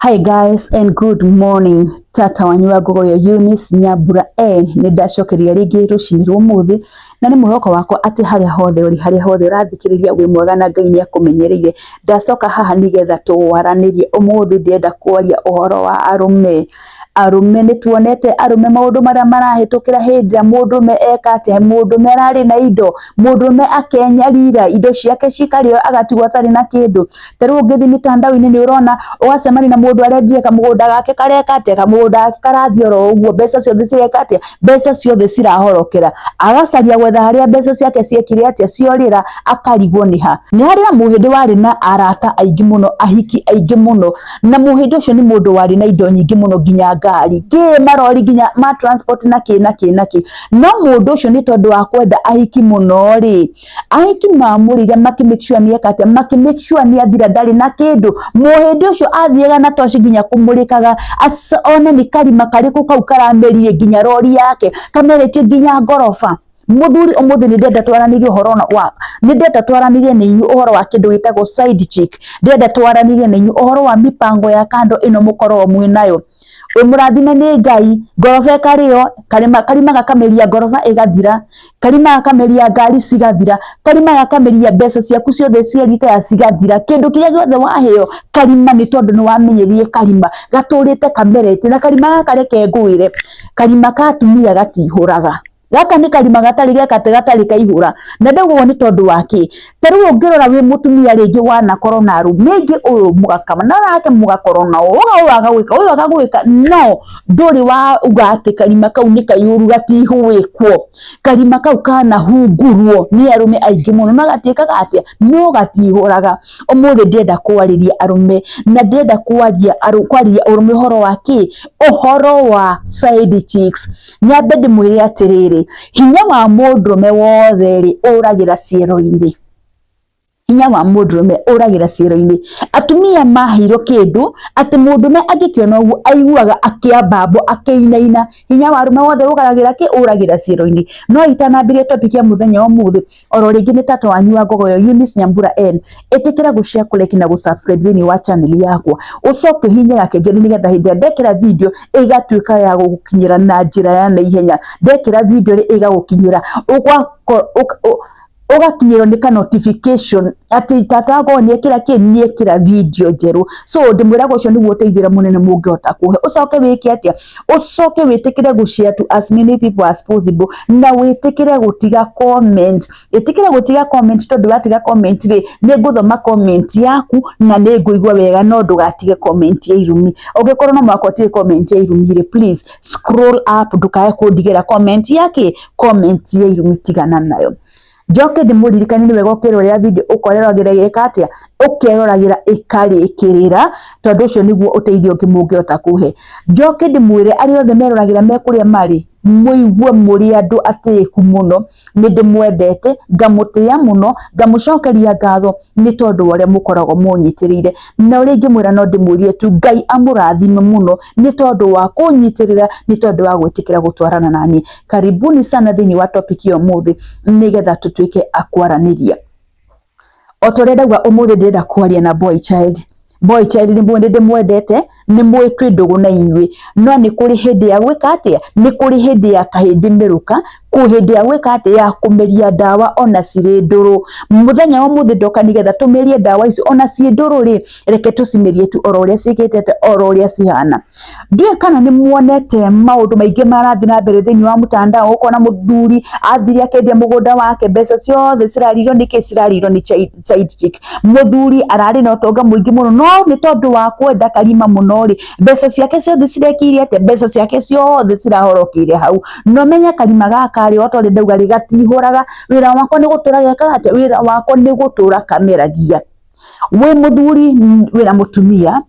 Hi guys and good morning. Tata wanyu wa Ngogoyo Eunice Nyambura N nĩ ndacokeria rĩngĩ rũcinĩ rwa ũmũthĩ na nĩ mwĩhoko wakwa atĩ harĩa hothe ũrĩ, harĩa hothe ũrathikĩrĩria wĩ mwega na Ngai nĩ akũmenyereire. Ndacoka haha nĩgetha twaranĩrie. Ũmũthĩ ndĩrenda kwaria ũhoro wa arũme. Arũme nĩ tuonete arũme maũndũ marĩa marahĩtũkĩra hĩndĩ ĩrĩa mũndũrũme eka atĩa, mũndũrũme ararĩ na indo, mũndũrũme akenyarira, indo ciake cikarĩo agatigwo atarĩ na kĩndũ. Ta rĩu ũngĩthiĩ mitandao-inĩ nĩ ũrona ũgacemania na mũndũ arendire kamũgũnda gake kareka atĩa, kamũgũnda gake karathiĩ oro ũguo, mbeca ciothe cireka atĩa, mbeca ciothe cirahorokera. Agacaria gwetha harĩa mbeca ciake ciekire atĩa, ciorĩra, akarigwo nĩ ha. Nĩ harĩ na mũhĩndĩ warĩ na arata aingĩ mũno, ahiki aingĩ mũno, na mũhĩndĩ ũcio nĩ mũndũ warĩ na indo nyingĩ mũno nginya ngari, kĩ marori nginya ma transport na kĩ na kĩ na kĩ. No mũndũ ũcio nĩ tondũ wa kwenda ahiki mũno rĩ, ahiki mamũrĩire makĩ make sure nĩ eka atĩa, makĩ make sure nĩ athira ndarĩ na kĩndũ. Mũhĩndĩ ũcio athiaga na toci nginya kũmũrĩkaga one nĩ karima karĩkũ kau karamerire nginya rori yake, kameretie nginya ngoroba. Mũthuri ũmũthĩ nĩ ndĩrenda twaranĩrie ũhoro wa nĩ ndĩrenda twaranĩrie na inyuĩ ũhoro wa kĩndũ gĩtagwo side chick. Ndĩrenda twaranĩrie na inyuĩ ũhoro wa mipango ya kando ĩno mũkoragwo mwĩ nayo. Wĩ mũrathime nĩ Ngai, ngoroba ĩkarĩo, karima, karima gakameria ngoroba ĩgathira, karima gakameria ngari cigathira, karima gakameria mbeca ciaku ciothe cia retire cigathira, kĩndũ kĩrĩa gĩothe waheo karima nĩ tondũ nĩ wamenyerire karima gatũrĩte kamerete. Na karima gaka reke ngwĩre, karima ka atumia gatihũraga. Gaka nĩ karima gatarĩ geka atĩ gatarĩ kaihũra. Na ndauga ũguo nĩ tondũ wa kĩ? Ta rĩu ũngĩrora wĩ mũtumia rĩngĩ wanakorwo na arũme aingĩ, ũyũ mũgakama na nake mũgakorwo na ũyũ, ũyũ agagwĩka, ũyũ agagwĩka, no ndũrĩ wauga atĩ karima kau nĩ kaihũru gatihũĩkwo. Karima kau kanahungurwo nĩ arũme aingĩ mũno na gatiĩkaga atĩa, no gatihũraga. Ũmũthĩ ndĩrenda kwarĩria arũme na ndĩrenda kwaria kwarĩria arũme ũhoro wa kĩ? Ũhoro wa side chicks. Nyambe ndĩmwĩre atĩrĩrĩ, hinya wa mũndũrũme wothe rĩ ũragĩra ciero-inĩ. Hinya wa mũndũrũme ũragĩra ciero-inĩ. Atumia maheirwo kĩndũ atĩ mũndũrũme angĩkĩona ũguo aiguaga akĩambambwo akĩinaina. Hinya wa arũme wothe ũragĩra kĩ? Ũragĩra ciero-inĩ. No itanambĩrĩria topic ya mũthenya wa ũmũthĩ, oro rĩngĩ nĩ tata wanyu wa Ngogoyo Eunice Nyambura N. Ĩtĩkĩra gũ share, kũ like na gũ subscribe thĩinĩ wa channel yakwa. Ũcoke ũhihinye gakengere nĩgetha hĩndĩ ĩrĩa ndekĩra video ĩgatuĩka ya gũgũkinyĩra na njĩra ya naihenya. Ndekĩra video rĩ ĩgagũkinyĩra ũgakinyĩrwo nĩ ka notification atĩ tata wakwa nĩ ekĩra kĩ, nĩ ekĩra video njerũ. So ndĩmwĩraga ũcio nĩguo ũteithio ũrĩa mũnene mũngĩhota kũhe. Ũcoke wĩke atĩa? Ũcoke wĩtĩkĩre gũ share to as many people as possible na wĩtĩkĩre gũtiga comment. Ĩtĩkĩra gũtiga comment tondũ watiga comment rĩ, nĩ ngũthoma comment yaku na nĩ ngũigua wega, no ndũgatige comment ya irumi. Ũngĩkorwo no mũhaka ũtige comment ya irumi rĩ, please scroll up ndũkae kũndigĩra comment ya kĩ? Comment ya irumi tigana nayo. Njoke ndĩmũririkanie nĩ wega ũkĩrorera video ũkoreragĩra ĩgeka atĩa, ũkeroragĩra ĩkarĩkĩrĩra, tondũ ũcio nĩguo ũteithio ũngĩ mũngĩhota kũhe. Njoke ndĩmwĩre arĩa othe meroragĩra me kũrĩa marĩ, mũigue mũrĩ andũ atĩĩku mũno, nĩ ndĩmwendete, ngamũtĩa mũno, ngamũcokeria ngatho nĩ tondũ wa ũrĩa mũkoragwo mũnyitĩrĩire. Na ũrĩa ingĩmwĩra no ndĩmwĩrire tu Ngai amũrathime mũno nĩ tondũ wa kũnyitĩrĩra, nĩ tondũ wa gwĩtĩkĩra gũtwarana naniĩ. Karibuni sana thĩinĩ wa topic ya ũmũthĩ nĩgetha tũtuĩke a kwaranĩria. O ta ũrĩa ndauga ũmũthĩ ndĩrenda kwaria na boy child. Boy child nĩ mũĩ nĩ ndĩmwendete, nĩ mũĩ twĩ ndũgũ na inyuĩ, no nĩ kũrĩ hĩndĩ ya gwĩka atĩa? Nĩ kũrĩ hĩndĩ ya kahĩndĩ mĩrũka, kwĩ hĩndĩ ya gwĩka atĩa? Ya kũmeria ndawa ona cirĩ ndũrũ. Mũthenya wa ũmũthĩ ndoka nĩgetha tũmerie ndawa ici ona ciĩ ndũrũ rĩ, reke tũcimerie tu oro ũrĩa ciĩkĩte atĩa, oro ũrĩa cihana. Ndiũĩ kana nĩ muonete maũndũ maingĩ marathiĩ na mbere thĩinĩ wa mtandao, ũkona mũthuri athire akendia mũgũnda wake, mbeca ciothe cirarĩirwo nĩ kĩ? Cirarĩirwo nĩ side chick. Mũthuri ararĩ na ũtonga mũingĩ mũno, no nĩ tondũ wa kwenda karima mũno rĩ, mbeca ciake ciothe cirekĩire atĩa? Mbeca ciake ciothe cirahorokeire hau. Na ũmenye karima gaka rĩ, o ta ũrĩa ndauga rĩ, gatihũraga. Wĩra wako nĩ gũtũra gekaga atĩa? Wĩra wako nĩ gũtũra kameragia. Wĩ mũthuri wĩna mũtumia,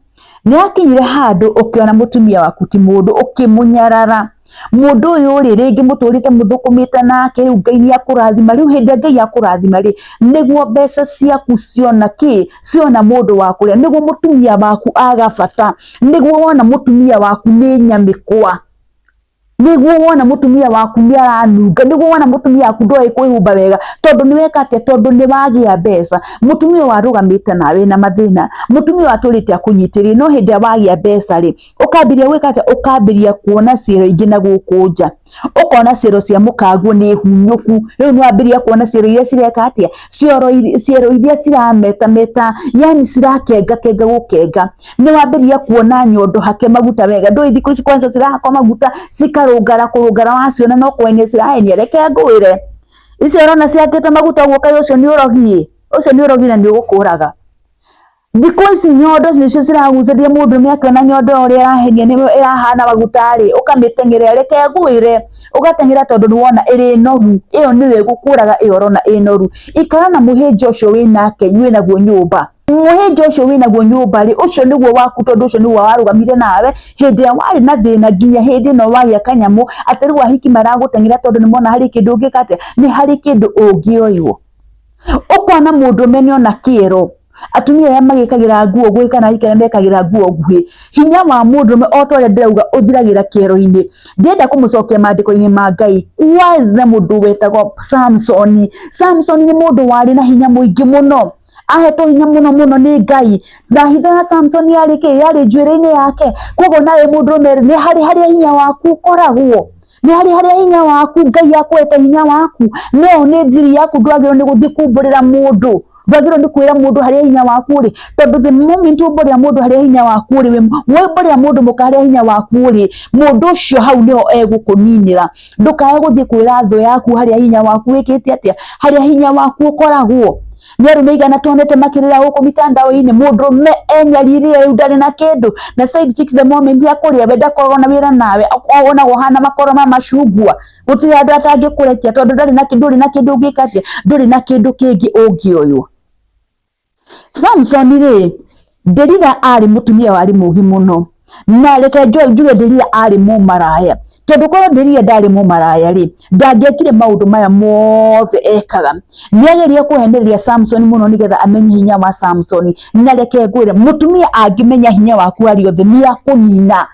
nĩ akinyire handũ ũkĩona mũtumia waku ti mũndũ, ũkĩmũnyarara. Mũndũ ũyũ rĩ, rĩngĩ mũtũrĩte mũthũkũmĩte nake, rĩu Ngai nĩ akũrathima, rĩu hĩndĩ ĩrĩa Ngai akũrathima rĩ, nĩguo mbeca ciaku ciona kĩ? Ciona mũndũ wa kũrĩa, nĩguo mũtumia waku aga bata, nĩguo wona mũtumia waku nĩ nyamĩkwa. Niguo wona mutumia waku ni aranunga, niguo wona mutumia waku ndoĩ kwĩhumba wega, tondu ni weka atia? Tondu ni wagia mbeca. Mutumia warugamite nawe na mathina, mutumia waturite akunyitĩrĩire, no hindi ĩrĩa wagia mbeca ri, ukambiria gwĩka atia? Ukambiria kuona ciero ingĩ na gũkũ nja, ukona ciero cia mũkaguo nĩ hunyũku. Rĩu nĩ wambiria kuona ciero iria cireka atia? Ciero iria cirametameta, yani cirakenga kenga gũkenga. Nĩ wambiria kuona nyondo hake maguta wega, ndũĩ thikũ ici kwanza cirahakwo maguta cikarũngara kũrũngara, waciona no kũhenia cirahenia. Reke ngwĩre, icio ũrona ciakĩte maguta ũguo, kaĩ ũcio nĩ ũrogi? Ũcio nĩ ũrogi na nĩ ũgũkũraga. Thikũ ici nyondo nĩcio ciragucĩrĩria mũndũrũme, akĩona nyondo ũrĩa ĩrahenia nĩ ĩrahana maguta rĩ, ũkamĩteng'erera. Reke ngwĩre, ũgateng'era tondũ nĩ wona ĩrĩ noru. Ĩyo nĩyo ĩgũkũraga, ĩyo ũrona ĩ noru. Ikara na mũhĩnja ũcio wĩnake, wĩnaguo nyũmba. Mũhĩnja ũcio wĩnaguo nyũmba rĩ, ũcio nĩguo waku, tondũ ũcio nĩguo warũgamire nawe hĩndĩ ĩrĩa warĩ na thĩna, nginya hĩndĩ ĩno wagĩa kanyamũ, atĩ rĩu ahiki maragũteng'era tondũ nĩmona harĩ kĩndũ ũngĩka atĩa, nĩ harĩ kĩndũ ũngĩoywo. Ũkona mũndũrũme nĩona kĩero, atumia arĩa magĩkagĩra nguo nguhĩ kana ahiki arĩa mekagĩra nguo nguhĩ, hinya wa mũndũrũme o ta ũrĩa ndĩrauga ũthiragĩra kĩero-inĩ. Ndĩrenda kũmũcokia maandĩko-inĩ ma Ngai. Kwarĩ na mũndũ wetagwo Samsoni. Samsoni nĩ mũndũ warĩ na hinya mũingĩ mũno, ahetwo hinya mũno mũno nĩ Ngai. Na hitho ya Samsoni yarĩ kĩ? Yarĩ njuĩrĩ-inĩ yake. Koguo nawe mũndũrũme nĩ harĩ harĩa hinya waku ũkoragwo, nĩ harĩ harĩa hinya waku Ngai akũhete hinya waku, no nĩ thiri yaku. Ndwagĩrĩirwo nĩ gũthiĩ kumbũrĩra mũndũ, ndwagĩrĩirwo nĩ kwĩra mũndũ harĩa hinya waku ũrĩ, tondũ the moment umbũrĩra mũndũ harĩa hinya waku ũrĩ, waumbũrĩra mũndũ mũka harĩa hinya waku ũrĩ, mũndũ ũcio hau nĩho egũkũninĩra. Ndũkae gũthiĩ kwĩra thũ yaku harĩa hinya waku wĩkĩte atĩa, harĩa hinya waku ũkoragwo. Nĩ arũme igana tuonete makĩrĩra gũkũ mitandao-inĩ, mũndũrũme enyaririre rĩu ndarĩ na kĩndũ, na side chicks the moment ya kũrĩa we ndakoragwo na wĩra nawe, onagwo hana makoro ma macungwa, gũtirĩ handũ atangĩkũrekia, tondũ ndarĩ na ndũrĩ na kĩndũ ũngĩka atĩa, ndũrĩ na kĩndũ kĩngĩ ũngĩoywo. Samson rĩ, Delila arĩ mũtumia warĩ mũũgĩ mũno, na reke njuge Delila arĩ mũmaraya, tondũ korwo Delila ndarĩ mũmaraya rĩ, ndangĩekire maũndũ maya mothe ekaga. Nĩageria kũhenereria Samson mũno nĩgetha amenye hinya wa Samson. Na reke ngwĩre, mũtumia angĩmenya hinya waku harĩa othe, nĩ akũnina.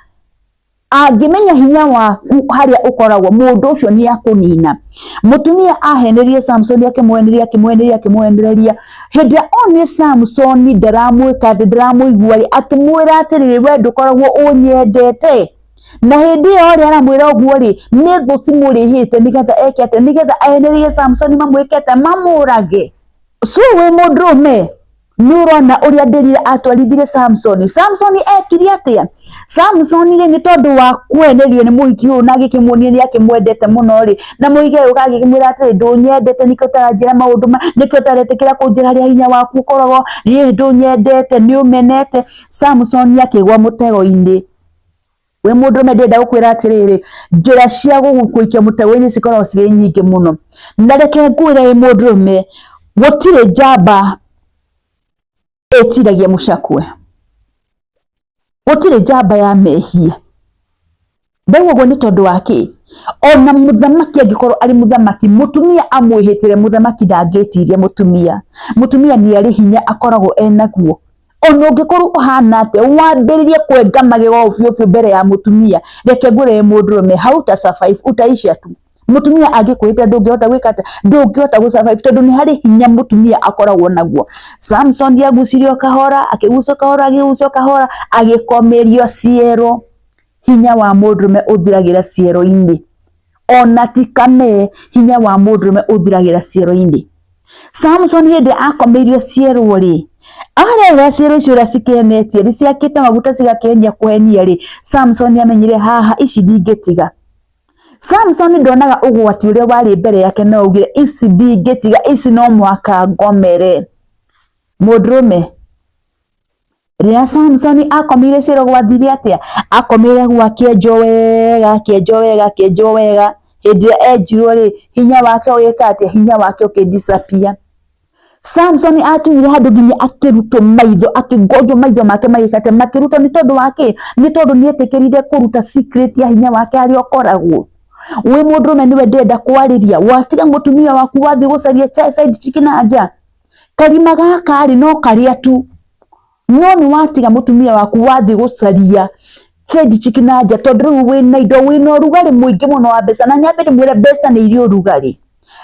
Angĩmenya hinya waku harĩa ũkoragwo, mũndũ ũcio nĩ akũnina. Mũtumia ahenererie Samson, akĩmwenereria, akĩmwenereria, akĩmwenereria, hĩndĩ ĩrĩa onire Samson ndaramwĩka atĩ, ndaramũigua rĩ, akĩmwĩra atĩrĩrĩ, "We ndũkoragwo ũnyendete." Na hĩndĩ ĩyo rĩ, aramwĩra ũguo rĩ, nĩ thũ cimũrĩhĩte nĩgetha eke atĩa? Nĩgetha ahenererie Samson, mamwĩke atĩa? Mamũrage. So wĩ mũndũrũme, nĩ ũrona ũrĩa Delila atwarithirie Samson. Samson ekire atĩa? Samson rĩ, nĩ tondũ wa kwenerio nĩ mũhiki ũyũ na agĩkĩmuonia nĩ akĩmwendete mũno rĩ, na mũhiki agĩũka agĩkĩmwĩra atĩrĩ, "Ndũnyendete, nĩkĩo ũtaranjĩra maũndũ ma, nĩkĩo ũtaretĩkĩra kũnjĩra harĩa hinya waku ũkoragwo, ĩ ndũnyendete, nĩ ũmenete." Samson akĩgwa mũtego-inĩ. Wĩ mũndũrũme, ndĩrenda gũkwĩra atĩrĩrĩ, njĩra cia gũgũikia mũtego-inĩ cikoragwo cirĩ nyingĩ mũno. Na reke ngwĩre wĩ mũndũrũme, gũtirĩ njamba ĩtiragia mũcakwe, gũtirĩ njamba ya mehia. Ndauga ũguo nĩ tondũ wa kĩ? Ona mũthamaki angĩkorwo arĩ mũthamaki, mũtumia amwĩhĩtĩre, mũthamaki ndangĩtiria mũtumia. Mũtumia nĩ arĩ hinya akoragwo enaguo. Ona ũngĩkorwo ũhana atĩa, wambĩrĩrie kwenga magego biũ biũ mbere ya mũtumia, reke ngwĩre wĩ mũndũrũme, hauta survive, utaisha tu. Mũtumia angĩkwĩhĩtĩra, ndũngĩhota gwĩka atĩa? Ndũngĩhota gũ survive, tondũ nĩ harĩ hinya mũtumia akoragwo naguo. Samson agucirio kahora, akĩgucio kahora, akĩgucio kahora, agĩkomerio ciero. Hinya wa mũndũrũme ũthiragĩra ciero-inĩ, ona ti kame, hinya wa mũndũrũme ũthiragĩra ciero-inĩ. Samson hĩndĩ akomeirio ciero rĩ, arera ciero icio ũrĩa cikenetie rĩ, ciakĩte maguta cigakenia kũhenia rĩ, Samson amenyire, "Haha ici ndingĩtiga." Samson ndonaga ũgwati ũrĩa warĩ mbere yake, no augire, "Ici ndingĩtiga, ici no mũhaka ngomere." Mũndũrũme, rĩrĩa Samson akomeire ciero gwathire atĩa? Akomeire gũ akĩenjwo wega, akĩenjwo wega, akĩenjwo wega. Hĩndĩ ĩrĩa enjirwo rĩ, hinya wake ũgĩka atĩa? Hinya wake ũkĩ disappear. Samson akinyire handũ nginya akĩrutwo maitho, akĩgonjwo maitho make, magĩka atĩa? Makĩrutwo. Nĩ tondũ wa kĩ? Nĩ tondũ nĩ etĩkĩrire kũruta secret ya hinya wake harĩa ũkoragwo. Wĩ mũndũrũme, nĩwe ndĩrenda kwarĩria, watiga mũtumia waku wathiĩ gũcaria side chick na nja, karima gaka rĩ, no karĩa tu, no nĩ watiga mũtumia waku wathiĩ gũcaria Side chick na nja tondũ rĩu wĩna indo, wĩna ũrugarĩ mũingĩ mũno wa mbeca. Na nyambe ndĩmwĩre mbeca nĩ irĩ ũrugarĩ.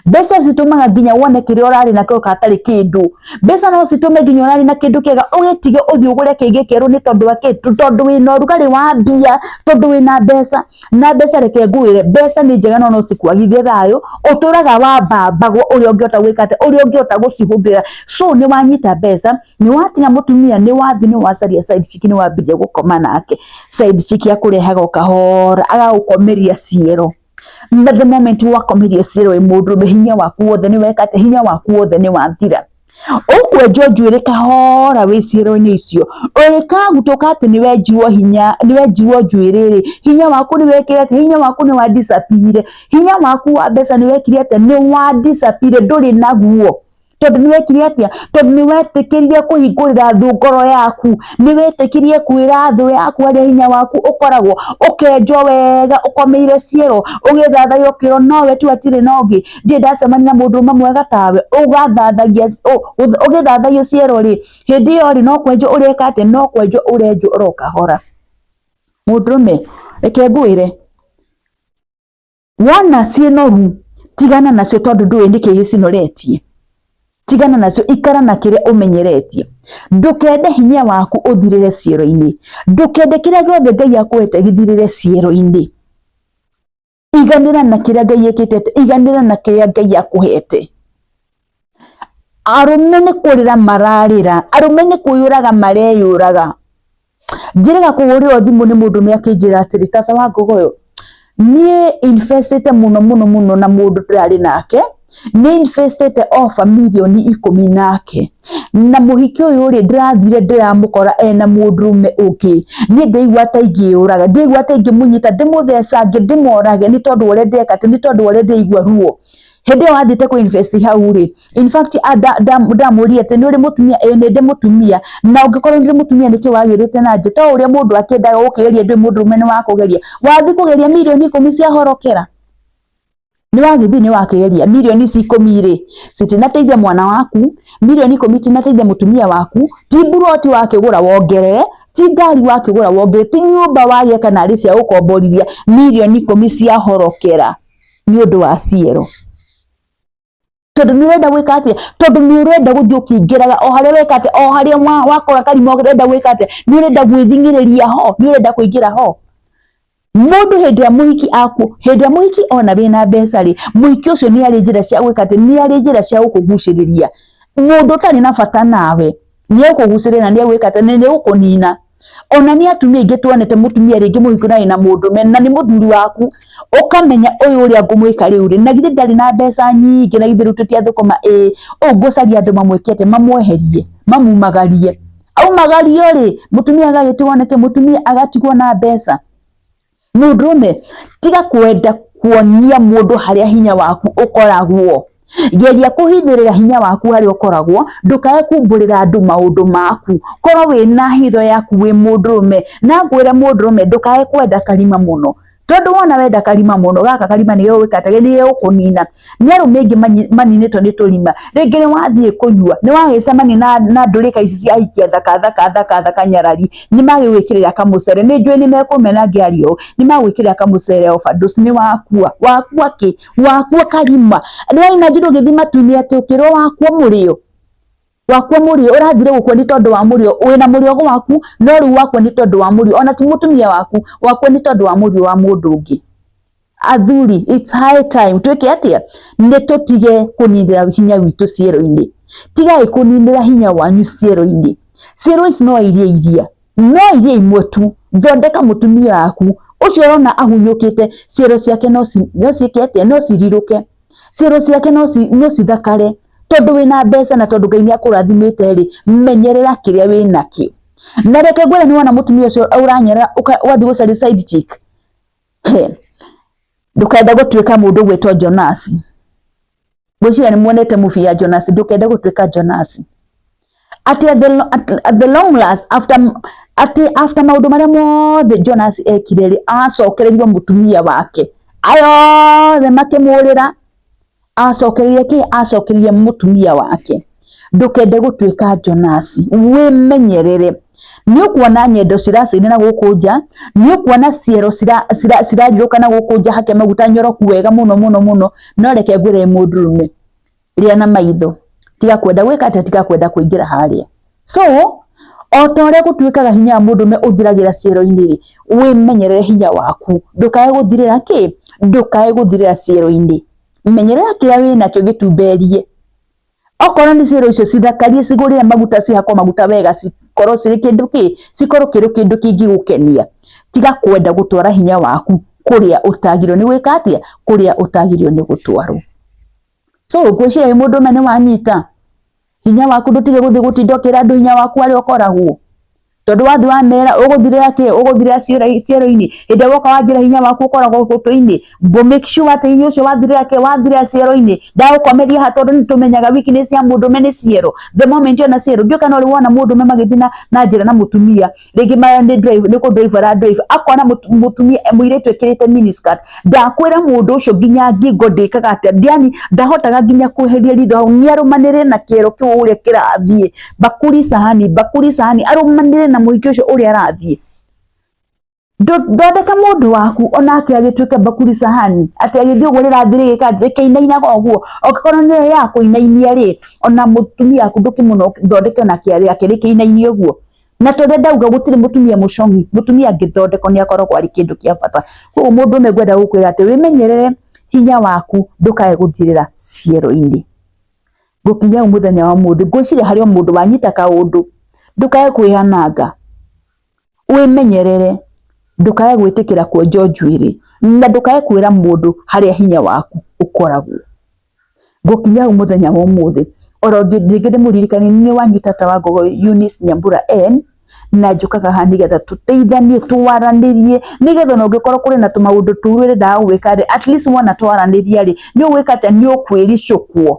Mbeca citũmaga nginya wone kĩrĩa ũrarĩ nakĩo gatarĩ kĩndũ. Mbeca no citũme nginya ũrarĩ na kĩndũ kĩega ũgĩtige ũthiĩ ũgũre kĩngĩ kĩerũ nĩ tondũ wa kĩ? Tondũ wĩna ũrugarĩ wa mbia, tondũ wĩna mbeca. Na mbeca reke ngwĩre, mbeca nĩ njega no no cikwagithie thayũ, ũtũraga wambambagwo ũrĩa ũngĩhota gwĩka atĩa, ũrĩa ũngĩhota gũcihũthĩra. So nĩ wanyita mbeca, nĩ watiga mũtumia, nĩ wathiĩ nĩ wacaria side chick, nĩ wambĩrĩria gũkoma nake. Side chick akũrehaga o kahora, agagũkomeria ciero. Na the moment wakomerio ciero wĩ mũndũrũme, hinya waku wothe nĩ weka atĩa, hinya waku wothe nĩ wathira. Ũkwenjwo njuĩrĩ kahora wĩ ciero-inĩ icio, ũgĩkagutũka atĩ nĩ wenjirwo hinya, nĩ wenjirwo njuĩrĩ rĩ, hinya waku nĩ wekire atĩa, hinya waku nĩ wa disappear, hinya waku wa mbeca nĩ wekire atĩa, nĩ wa disappear, ndũrĩ naguo. Tondũ nĩ wekire atĩa? Tondũ nĩ wetĩkĩrire kũhingũrĩra thũ ngoro yaku, nĩ wetĩkĩrire kwĩra thũ yaku harĩa hinya waku ũkoragwo, ũkenjwo wega ũkomeire ciero, ũgĩthathaiya ũkĩrwo nowe tu hatirĩ na ũngĩ, ndirĩ ndacemania na mũndũrũme mwega tawe, ũgathathagia ũgĩthathaio ciero rĩ, hĩndĩ ĩyo rĩ no kwenjwo ũreka atĩa? No kwenjwo ũrenjwo oro kahora. Mũndũrũme, reke ngwĩre, wona ciĩ noru tigana nacio tondũ ndũĩ nĩkĩ gĩcinoretie. Tigana nacio, ikara na kĩrĩa ũmenyeretie. Ndũkende hinya waku ũthirĩre ciero-inĩ. Ndũkende kĩrĩa gĩothe Ngai akũhete gĩthirĩre ciero-inĩ. Iganĩra na kĩrĩa Ngai ekĩte, iganĩra na kĩrĩa Ngai akũhete. Arũme nĩ kũrĩra mararĩra, arũme nĩ kwĩyũraga mareyũraga. Njĩrĩga kũhũrĩrwo thimũ nĩ mũndũrũme akĩnjĩra atĩrĩ, tata wa Ngogoyo, niĩ investĩte mũno mũno mũno na mũndũ ndĩrarĩ nake, nĩ investĩte over mirioni 10 nake, na mũhiki ũyũ rĩ, ndĩrathire ndĩramũkora ena mũndũrũme ũngĩ, niĩ ndĩraigua ta ingĩyũraga, ndĩraigua ta ingĩmũnyita ndĩmũthecange ndĩmũrage nĩ tondũ wa ũrĩa ndĩreka atĩ, nĩ tondũ wa ũrĩa ndĩraigua ruo. Hĩndĩ ĩyo wathiĩte kũ invest hau rĩ, in fact ndamũria atĩ nĩ ũrĩ mũtumia? Ĩĩ nĩ ndĩ mũtumia. Na ũngĩkorwo nĩ ũrĩ mũtumia nĩkĩ wagĩrĩte na nja? To ũrĩa mũndũ akĩendaga gũkĩgeria ndũĩ mũndũrũme nĩ wa kũgeria. Wathiĩ kũgeria mirioni 10 ciahorokera? Nĩ wagĩthiĩ nĩ wakĩgeria mirioni ici 10 rĩ, citinateithia mwana waku, mirioni 10 itinateithia mũtumia waku, ti mburoti wakĩgũra wongerere, ti ngari wakĩgũra wongerere, ti nyũmba wagĩaka narĩ cia gũkomborithia, mirioni 10 ciahorokera nĩ ũndũ wa ciero. Tondũ nĩ ũrenda gwĩka atĩa? Tondũ nĩ ũrenda gũthiĩ ũkĩingĩraga o harĩa weka atĩa, o harĩa wakora karima ũrenda gwĩka atĩa, nĩ ũrenda gwĩthing'ĩrĩria ho, nĩ ũrenda kũingĩra ho. Mũndũ hĩndĩ ĩrĩa mũhiki aku, hĩndĩ ĩrĩa mũhiki ona wĩna mbeca rĩ, mũhiki ũcio nĩ arĩ njĩra cia gwĩka atĩ, nĩ arĩ njĩra cia gũkũgucĩrĩria. Mũndũ ũtarĩ na bata nawe, nĩ egũkũgucĩrĩria na nĩ egwĩka atĩ, nĩ egũkũnina. Ona nĩ atumia aingĩ tuonete mũtumia rĩngĩ mũhiki na wĩna mũndũrũme na nĩ mũthuri waku, ũkamenya ũyũ ũrĩa ngũmwĩka rĩu rĩ, na githĩ ndarĩ na mbeca nyingĩ, na githĩ rĩu tũtiathũkũma, ĩĩ, ũũ ngũcaria andũ mamwĩke atĩa, mamweherie, mamumagarie. Aumagario rĩ, mũtumia agagĩtigwo nĩkĩ? Mũtumia agatigwo na mbeca. Mũndũrũme, tiga kwenda kuonia mũndũ harĩa hinya waku ũkoragwo. Geria kũhithĩrĩra hinya waku harĩa ũkoragwo, ndũkae kumbũrĩra andũ maũndũ maku. Korwo wĩna hitho yaku wĩ mũndũrũme, na ngwĩre mũndũrũme ndũkae kwenda karima mũno. Tondũ wona wenda karima mũno, gaka karima nĩ gegwĩka atĩa? Nĩ gegũkũnina. Nĩ arũme aingĩ maninĩtwo nĩ tũrima. Rĩngĩ nĩ wathiĩ kũnyua, nĩ wagĩcemania na ndũrĩka ici cia ahikia thaka thaka thaka thaka nyarari, nĩ magĩgwĩkĩrĩra kamũcere. Nĩ njũĩ nĩ mekũmena ngĩaria ũũ, nĩ magwĩkĩrĩra kamũcere overdose, nĩ wakua. Wakua kĩ? Wakua karima. Nĩ wa imagine ũgĩthiĩ matu-inĩ atĩ ũkĩrwo wakua mũrĩo. Wakua mũrĩo, ũrathire gũkua nĩ tondũ wa mũrĩo, wĩna mũrĩo gwaku, no rĩu wakua nĩ tondũ wa mũrĩo, ona ti mũtumia waku, wakua nĩ tondũ wa mũrĩo wa mũndũ ũngĩ. Athuri, it's high time twĩke atĩa? Nĩ tũtige kũninĩra hinya witũ ciero-inĩ. Tigai kũninĩra hinya wanyu ciero-inĩ. Ciero ici no iria iria, no iria imwe tu. Thondeka mũtumia waku ũcio ũrona ahunyũkĩte, ciero ciake no ciĩke atĩa? No cirirũke. Ciero ciake no cithakare. Tondũ wĩna mbeca na tondũ Ngai nĩ akũrathimĩte rĩ, menyerera kĩrĩa wĩnakĩo. Na reke ngwĩre nĩ wona mũtumia ũcio ũranyarara ũgathiĩ gũcaria side chick. Ndũkende gũtuĩka mũndũ ũgwĩtwo Jonasi. Ngwĩciria nĩ muonete movie ya Jonasi, ndũkende gũtuĩka Jonasi. Atĩ at the long last, after, atĩ after maũndũ marĩa mothe Jonasi ekire rĩ, acokereirio mũtumia wake. Aya othe makĩmũrĩra, acokereirie kĩ? Acokereirie mũtumia wake. Ndũkende gũtuĩka Jonasi, wĩmenyerere. Nĩ ũkuona nyendo ciracina na gũkũ nja, nĩ ũkuona ciero cirarirũka na gũkũ nja hake maguta nyoroku wega mũno mũno mũno, no reke ngwĩre mũndũrũme, rĩa na maitho, tiga kwenda gwĩka atĩa, tiga kwenda kũingĩra harĩa. So o ta ũrĩa gũtuĩkaga hinya wa mũndũrũme ũthiragĩra ciero-inĩ rĩ, wĩmenyerere hinya waku ndũkae gũthirĩra kĩ, ndũkae gũthirĩra ciero-inĩ. Menyerera kĩrĩa wĩnakĩo gĩtumberie. Okorwo nĩ ciero icio cithakarie, cigũrĩre maguta, cihakwo maguta wega, cikorwo cirĩ kĩndũ kĩ, cikorwo kĩrĩ kĩndũ kĩngĩgũkenia. Tiga kwenda gũtwara hinya waku kũrĩa ũtagĩrĩirwo nĩ gwĩka atĩa, kũrĩa ũtagĩrĩirwo nĩ gũtwarwo. So ngwĩciria wĩ mũndũrũme nĩ wanyita hinya waku, ndũtige gũthiĩ gũtinda ũkĩra andũ hinya waku harĩa ũkoragwo, tondũ wathiĩ wamera ũgũthirĩra kĩ, ũgũthirĩra ciero-inĩ. Hĩndĩ ĩrĩa woka wanjĩra hinya waku ũkoragwo gũtũ-inĩ, ngũ make sure atĩ hinya ũcio wathirĩra kĩ, wathirĩra ciero-inĩ. Ndagũkomeria haha tondũ nĩ tũmenyaga weakness ya mũndũrũme nĩ ciero. The moment ona ciero, ndiũĩ kana ũrĩ wona mũndũrũme magĩthiĩ na njĩra na mũtumia, rĩngĩ nĩ drive, nĩ kũ drive ara drive, akona mũtumia mũirĩtu ĩkĩrĩte miniskirt, ndakwĩra mũndũ ũcio nginya ngingo ndĩkaga atĩa, yani ndahotaga nginya kweheria ritho hau, nĩ arũmanĩrĩre na kĩero kĩu ũrĩa kĩrathiĩ, bakuri sahani, bakuri sahani, arũmanĩrĩre na mũhiki ũcio ũrĩa arathiĩ. Thondeka mũndũ waku onake agĩtuĩke bakuri sahani, atĩ agĩthiĩ ũguo rĩrathiĩ rĩgĩka rĩkĩinainaga ũguo, angĩkorwo nĩyo ya kũinainia rĩ, ona mũtumia waku ndũkĩmũthondeke onake rĩake rĩkĩinainie ũguo. Na ta ũrĩa ndauga gũtirĩ mũtumia mũcong'i, mũtumia angĩthondekwo nĩ akoragwo arĩ kĩndũ kĩa bata. Koguo mũndũrũme ngwenda gũkwĩra atĩ wĩmenyerere hinya waku ndũkae gũthirĩra ciero-inĩ. Ngũkinya hau mũthenya wa ũmũthĩ, ngwĩciria harĩ o mũndũ wanyita kaũndũ, ndũkae kwĩananga, wĩmenyerere, ndũkae gwĩtĩkĩra kwenjwo njuĩrĩ, na ndũkae kwĩra mũndũ harĩa hinya waku ũkoragwo. Ngũkinya hau mũthenya wa ũmũthĩ, oro rĩngĩ ndĩmũririkanie nĩ wanyu tata wa Ngogo Eunice Nyambura N, na njũkaga haha nĩgetha tũteithanie, twaranĩrie, nĩgetha ona ũngĩkorwo kũrĩ na tũmaũndũ tũru ũrendaga gwĩka rĩ, at least wona twaranĩria rĩ, nĩ ũgwĩka atĩa, nĩ ũkwĩricũkwo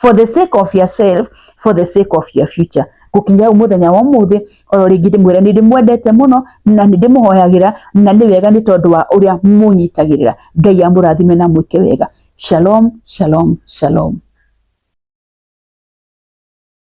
for the sake of yourself, for the sake of your future. Ngũkinya hau mũthenya wa ũmũthĩ, oro rĩngĩ ndĩmwĩre nĩ ndĩmwendete mũno, na nĩ ndĩmũhoyagĩra, na nĩ wega nĩ tondũ wa ũrĩa mũnyitagĩrĩra. Ngai amũrathime na amwĩke wega. Shalom, shalom, shalom.